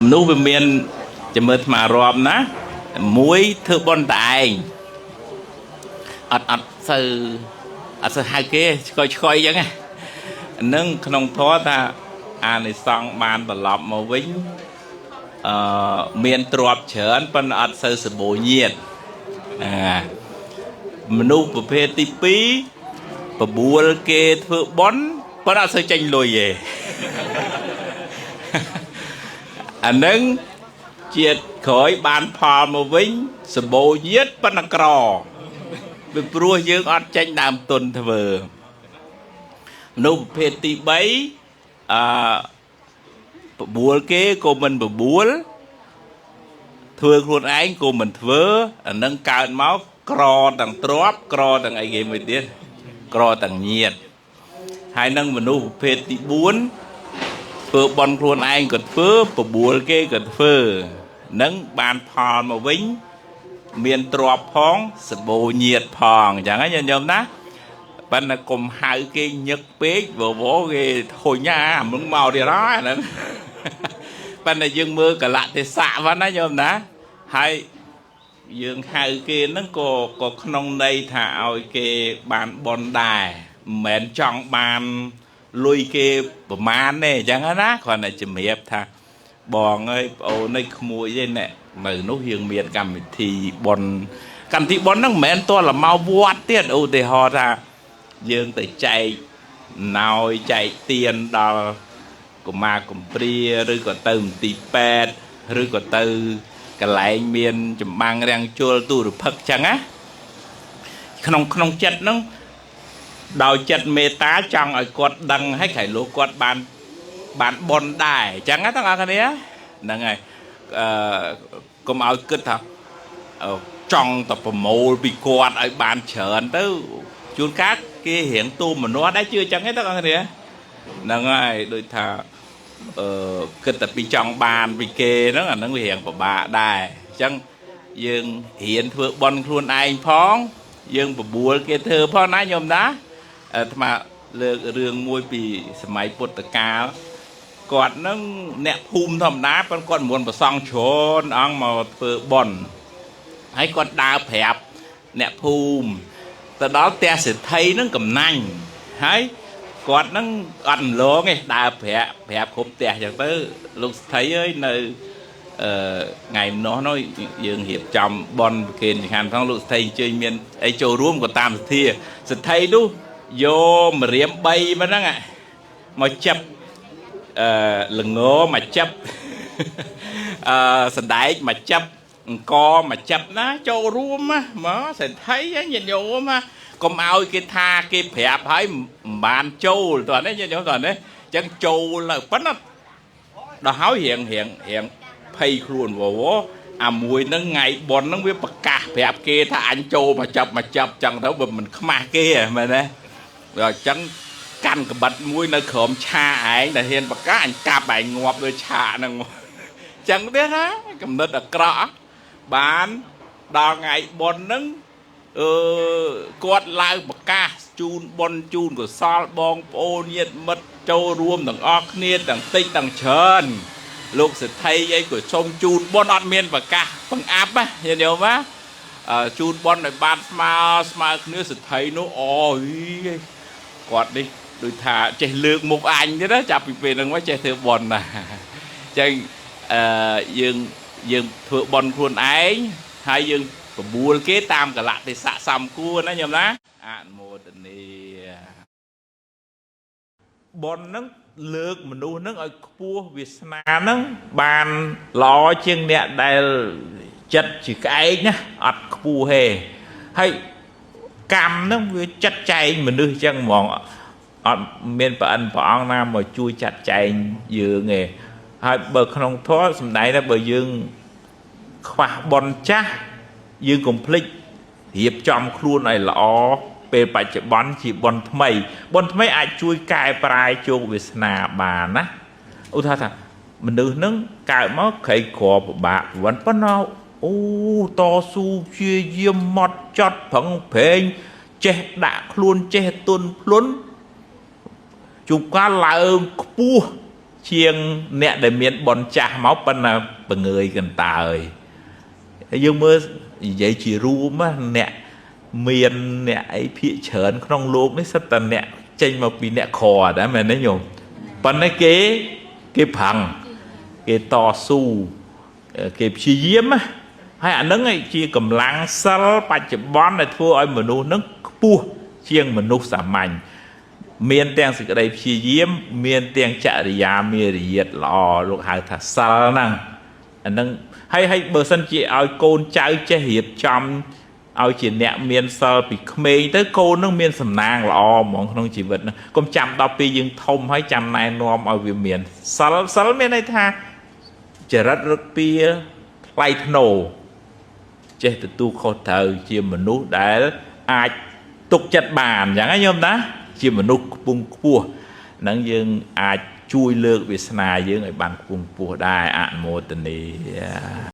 មនុស្សវាមានចាំមើលអាត្មារាប់ណាមួយធ្វើបុណ្យតែឯងអត់សូវអត់សូវហៅគេឆ្កយឆ្កយអញ្ចឹងណាហ្នឹងក្នុងធម៌ថាអានិសង្សបានត្រឡប់មកវិញអឺមានទ្រព្យច្រើនប៉ុន្តែអត់សូវសម្បូរញាតអាមនុស្សប្រភេទទី2បបួលគេធ្វើបុណ្យប៉ុន្តែអត់សូវចេញលុយទេអានឹងជាតិក្រោយបានផលមកវិញសម្បូរញាតប៉ុន្តែក្រពីព្រោះយើងអត់ចេញដើមទុនធ្វើមនុស្សប្រភេទទី3អឺបបួលគេក៏មិនបបួលធ្វើខ្លួនឯងក៏មិនធ្វើអានឹងកើតមកក្រទាំងទ្របក្រទាំងអីគេមួយទៀតក្រទាំងញាតហើយនឹងមនុស្សប្រភេទទី4ធ្វើបន់ខ្លួនឯងក៏ធ្វើបបួលគេក៏ធ្វើនឹងបានផលមកវិញមានទ្របផងសម្បូរញាតផងអញ្ចឹងណាញាតិញោមណាប៉ុន្តែកុំហៅគេញឹកពេកវវគេធុញអាมึงមកទៀតហើយអាហ្នឹងប៉ុន្តែយើងមើលកលៈទេសៈហ្នឹងណាញោមណាហើយយើងហៅគេហ្នឹងក៏ក្នុងន័យថាឲ្យគេបានបនដែរមិនមែនចង់បានលុយគេប្រមាណទេអញ្ចឹងណាគ្រាន់តែជំរាបថាបងអើយប្អូនអើយក្មួយទេណែនៅនោះយើងមានកម្មវិធីបនកម្មវិធីបនហ្នឹងមិនមែនតលមកវត្តទៀតឧទាហរណ៍ថាយើងទៅចែកណោយចែកទៀនដល់កុមារកំព្រាឬក៏ទៅមន្ទីរពេទ្យឬក៏ទៅកន្លែងមានចម្បាំងរាំងជលទូរភឹកចឹងណាក្នុងក្នុងចិត្តហ្នឹងដោយចិត្តមេត្តាចង់ឲ្យគាត់ដឹងឲ្យក្រែលោកគាត់បានបានបនដែរអញ្ចឹងណាទាំងអស់គ្នាហ្នឹងហើយអឺកុំឲ្យគិតថាចង់តែប្រមូលពីគាត់ឲ្យបានច្រើនទៅជួនកាលគេរៀងទូមនោះដែរជឿអញ្ចឹងទេទាំងអស់គ្នាហ្នឹងហើយដូចថាអឺគិតតែពីចង់បានពីគេហ្នឹងអាហ្នឹងវារៀងពិបាកដែរអញ្ចឹងយើងរៀនធ្វើបន់ខ្លួនឯងផងយើងបបួលគេធ្វើផងណាញោមណាអាត្មាលើករឿងមួយពីសម័យពុទ្ធកាលគាត់នឹងអ្នកភូមិធម្មតាប៉ុន្តែគាត់មិនប្រសង់ច្រើនអង្គមកធ្វើបន់ហើយគាត់ដើរប្រាប់អ្នកភូមិទៅដល់ផ្ទះសេដ្ឋីនឹងកំណាញ់ហើយគាត់នឹងអត់ម្លងទេដើរប្រាប់ប្រាប់គ្រប់ផ្ទះអញ្ចឹងទៅលោកសេដ្ឋីអើយនៅអឺថ្ងៃម្នោះនោះយើងរៀបចំបន់ប្រគេនចង្ហាន់ផងលោកសេដ្ឋីអញ្ជើញមានអីចូលរួមក៏តាមសទ្ធាសេដ្ឋីនោះយកម្រាម3មកហ្នឹងមកចាប់អឺល្ងមកចាប់អឺសណ្ដែកមកចាប់អង្គមកចាប់ណាចូលរួមណាមកសេដ្ឋីញាតិញោមណាកុំឲ្យគេថាគេប្រាប់ហើយមិនបានចូលតោះនេះញាតិញោមតោះនេះអញ្ចឹងចូលទៅប៉ុន្តែដល់ហើយរៀងរៀងរៀងភ័យខ្លួនវវអាមួយហ្នឹងថ្ងៃប៉ុនហ្នឹងវាប្រកាសប្រាប់គេថាអញចូលមកចាប់មកចាប់ចឹងទៅវាមិនខ្មាស់គេមែនទេដល់អញ្ចឹងកាន់កបិតមួយនៅក្រោមឆាឯងដែលហ៊ានប្រកាសអញកាប់ឯងងាប់ដោយឆាហ្នឹងចឹងទេណាកំណត់អាក្រក់បានដល់ថ្ងៃប៉ុនហ្នឹងអឺគាត់ឡើងប្រកាសជូនប៉ុនជូនកុសលបងប្អូនញាតិមិត្តចូលរួមទាំងអស់គ្នាទាំងតិចទាំងច្រើនលោកសេដ្ឋីអីក៏សូមជូនប៉ុនអត់មានប្រកាសបង្អាប់ណាញាតិញោមណាជូនប៉ុនឲ្យបានស្មើស្មើគ្នាសេដ្ឋីនោះអូយគាត់នេះដូចថាចេះលើកមុខអញទៀតណាចាប់ពីពេលហ្នឹងមកចេះធ្វើប៉ុនណាអញ្ចឹងអឺយើងយើងធ្វើប៉ុនខ្លួនឯងហើយយើងបបួលគេតាមកលៈទេសៈសំគួរណាញោមណាអនុមោទនាប៉ុនហ្នឹងលើកមនុស្សហ្នឹងឲ្យខ្ពស់វាសនាហ្នឹងបានល្អជាងអ្នកដែលចិត្តជាក្អែកណាអត់ខ្ពស់ទេហើយកម្មហ្នឹងវាចាត់ចែងមនុស្សចឹងហ្មងអត់មានប្រអិនព្រះអង្គណាមកជួយចាត់ចែងយើងទេហើយបើក្នុងធម៌សំដែងថាបើយើងខ្វះបុណ្យចាស់យើងកុំភ្លេចរៀបចំខ្លួនឲ្យល្អពេលបច្ចុប្បន្នជាបុណ្យថ្មីបុណ្យថ្មីអាចជួយកែប្រែជោគវាសនាបានណាឧទាហរណ៍ថាមនុស្សនឹងកើតមកក្រីក្រពិបាកប៉ុណ្ណោះអូតស៊ូព្យាយាមម៉ត់ចត់ប្រឹងប្រែងចេះដាក់ខ្លួនចេះទុនភ្លុនជួនកាលឡើងខ្ពស់ ជាងអ្នកដែលមានបុណ្យចាស់មកប៉ុន្តែបង្ងើយកន្តើយហើយយើងមើលនិយាយជារួមណាអ្នកមានអ្នកអីភាកច្រើនក្នុងលោកនេះសិតតែអ្នកចេញមកពីអ្នកក្រដែរមែនទេញោមប៉ុន្តែគេគេប្រឹងគេតស៊ូគេព្យាយាមណាហើយអាហ្នឹងឯងជាកម្លាំងសិលបច្ចុប្បន្នដែលធ្វើឲ្យមនុស្សហ្នឹងខ្ពស់ជាងមនុស្សសាមញ្ញមានទាំងសេចក្តីព្យាយាមមានទាំងចរិយាមារយាទល្អលោកហៅថាសិលហ្នឹងអាហ្នឹងហើយហើយបើសិនជាឲ្យកូនចៅចេះរៀបចំឲ្យជាអ្នកមានសិលពីក្មេងទៅកូននឹងមានសំណាងល្អហ្មងក្នុងជីវិតហ្នឹងកុំចាំដល់ពេលយើងធំហើយចាំណែនាំឲ្យវាមានសិលសិលមានន័យថាចរិតរឹកពីថ្លៃថ្នូរចេះទទួលខុសត្រូវជាមនុស្សដែលអាចទុកចិត្តបានអញ្ចឹងណាញោមណាជាមនុស្សខ្ពង់ខ្ពស់ហ្នឹងយើងអាចជួយលើកវាសនាយើងឲ្យបានខ្ពង់ខ្ពស់ដែរអនុមោទនា។